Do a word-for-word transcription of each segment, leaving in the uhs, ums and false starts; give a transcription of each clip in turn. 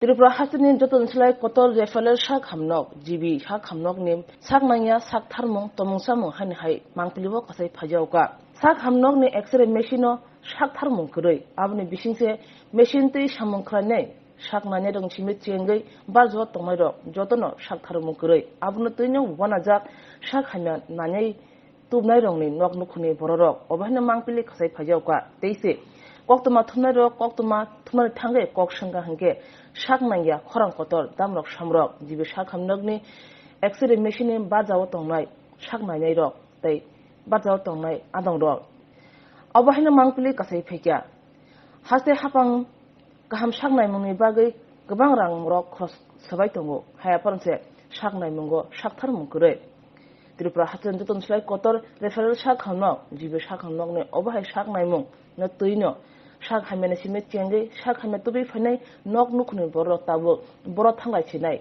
Tripura hasteni joto ni slai kotor referral sak hamnok, G B sak hamnokni sak nangya sak tharmung tomung samung haini hai mangpili o kasai phaijaoka. Sak hamnokni X-ray machine o sak tharmung kwrwi, aboni bisingse machine twi samung khlainai sak nainai rok simi chengwi barjao tongnai rok jotono sak tharmung kwrwi, abono twino wanajak sak hamya nainai tubnairokni nok nukhungni bororok obo haino mangpili khasai phaijaoka. Tei se koktwma thumnairok koktwma thumnani thangwi kok swngkha hinkhe sak nangya khorang kotor damrok samrok G B sak hamnokni X-ray machine ni barjao tongnai sak nainairok tei barjao tongnai adongrok. Obo haino mangpili kasai phaikha. Haste hapang kaham sak naimungni bagwi kwbang rangrok khorok swbai tongo. Haya phano se sak naimungo sak tharmung kwrwi. Tripura hasteni joto ni slai kotor referral sak hamnok, G B sak hamnokni obo hai sak naimung no twino sak hamyani simi chengwi sak hamya tubui phainai nok nukhungni bororok tabuk boro thanglai sinai.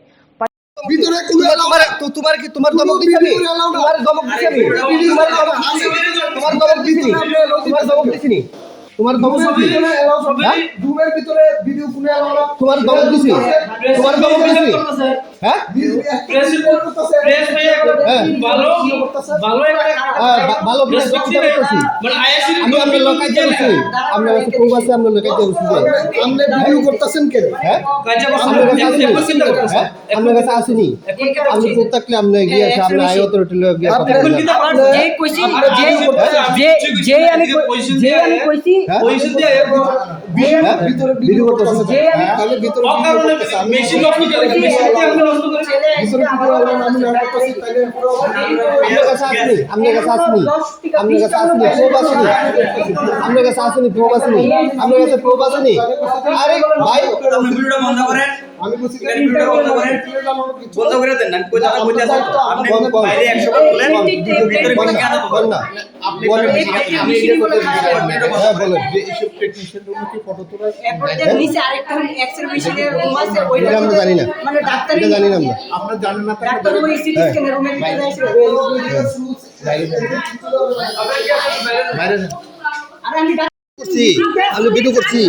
ভিতরে কোনো তোমার, অ্যালাউ তোমার, নাই। তো তোমার কি, তোমার কোনো ধমক দিছি আমি? ভিতরে অ্যালাউ না। তোমার ধমক দিছি আমি? তোমার ধমক দিছি নি? তোমার ধমক দিছি নি? তোমার ধমক দিছি নি? তোমার ধমক দিছি নি? রুমের ভিতরে অ্যালাউ সব। হ্যাঁ? রুমের ভিতরে ভিডিও কোনো অ্যালাউ না। তোমার ধমক দিছি নি? তোমার ধমক দিছি নি? হ্যাঁ? প্রেস রিপোর্ট করতেছে। প্রেস ভাই একটা হ্যাঁ। ভালো, ভালো একটা হ্যাঁ, ভা-, ভালো প্রেস রেসপেক্ট কিতা করতেছি। মানে আইএসসি আমি, আমরা লোকাইতে গেছি। আমরা কাছে প্রুফ আছে, আমরা লোকাইতে গেছি যে। আপনি ভিডিও করতেছেন কেন? হ্যাঁ? কাজে বসে আমরা কাছে আসেনি। হ্যাঁ? আমরা কাছে আসেনি। আপনি প্রুফ থাকলে আপনি গিয়ে আসে, আমরা হাই অথরিটি লয়ে গিয়ে কথা বলবো। যে কইছি, যে, যে আমি কই-, যে আমি কইছি, হ্যাঁ? ভিডিও করতেছে। যে আমি তাহলে ভিতরে ভিডিও করতেছে। আমি মেশিন নষ্ট করে, মেশিন দিয়ে আমরা নষ্ট করে। ভিতরে ভিডিও আমি না করতেছি, তাহলে আপনার কাছে আসেনি, আপনার কাছে আসেনি, আপনার কাছে আসেনি, প্রুফ আসেনি, আপনার কাছে আসেনি, প্রুফ আসেনি, আপনার কাছে প্রুফ আসেনি। আরে ভাই, আপনি ভিডিওটা বন্ধ করেন। আমি বুঝি এখানে ভিডিওটা বন্ধ করেন। বন্ধ করে দেন, আমি কই কথা কইতে আসি। আপনি বল, বল। বাইরে একশো বার বলেন, বল, ভিতরে বল, বলেন কেন? বল না। বলেন, আপনি এটা করতে পারবেন। হ্যাঁ, বলেন। যে এইসব টেকনিশিয়ান রুমে কি ফটো তোলা? এরপরে যে নিচে আরেকটা এক্স-রে মেশিনের রুম আছে, ওই এটা আমরা জানি না। মানে ডাক্তারি এটা জানি না আমরা। আপনারা জানেন না, তাহলে ডাক্তার ওই সিটি হ্যাঁ। স্ক্যানের রুমের ভিতরে আছে। বাইরে যান। বাইরে যান। আর আমি করছি, আমি ভিডিও করছি,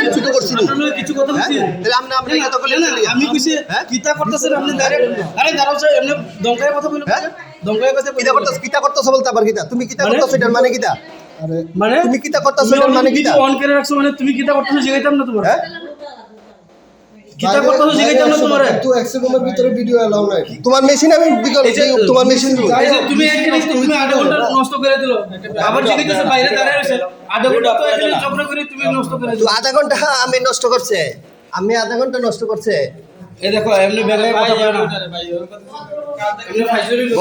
কিছু তো করছি না। আপনার লগে কিছু কথা বলছি। হ্যাঁ? তাহলে আপনি, আপনি না, না, কথা বলেন না, না, না, আমি কইছি, হ্যাঁ? কিতা করতেছেন আপনি ডাইরেক্ট? আরে দাঁড়াও স্যার, এমনি দমকায় কথা বলুন। হ্যাঁ? দমকায় কথা কিতা বলুন। করতেছ, কিতা করতেছ বলতে আবার কিতা? তুমি কিতা মানে? করতেছ এটার মানে কিতা? আরে মানে? তুমি কিতা করতেছ এটার মানে কিতা? ভিডিও অন করে রাখছো মানে তুমি কিতা করতেছো জিগাইতাম না তোমার। হ্যাঁ? কিতা করতেছো জিগাইতাম না তোমারে। তো এক সেকেন্ডের ভিতরে ভিডিও অ্যালাউ নাই। তোমার মেশিন আমি বিকল এই যে তোমার মেশিন এই যে তুমি এক জিনিস তুমি আধা ঘন্টা নষ্ট করে দিলো। আবার জিগাইতেছো বাইরে দাঁড়ায় রয়েছে। আধা ঘন্টা তো এখানে ঝগড়া করে তুমি নষ্ট করে তো দিলো। আধা ঘন্টা আমি নষ্ট করছে। আমি আধা ঘন্টা নষ্ট করছে। এই দেখো, এমনি বেলায় কথা বলে না। এমনি ফাইজলামি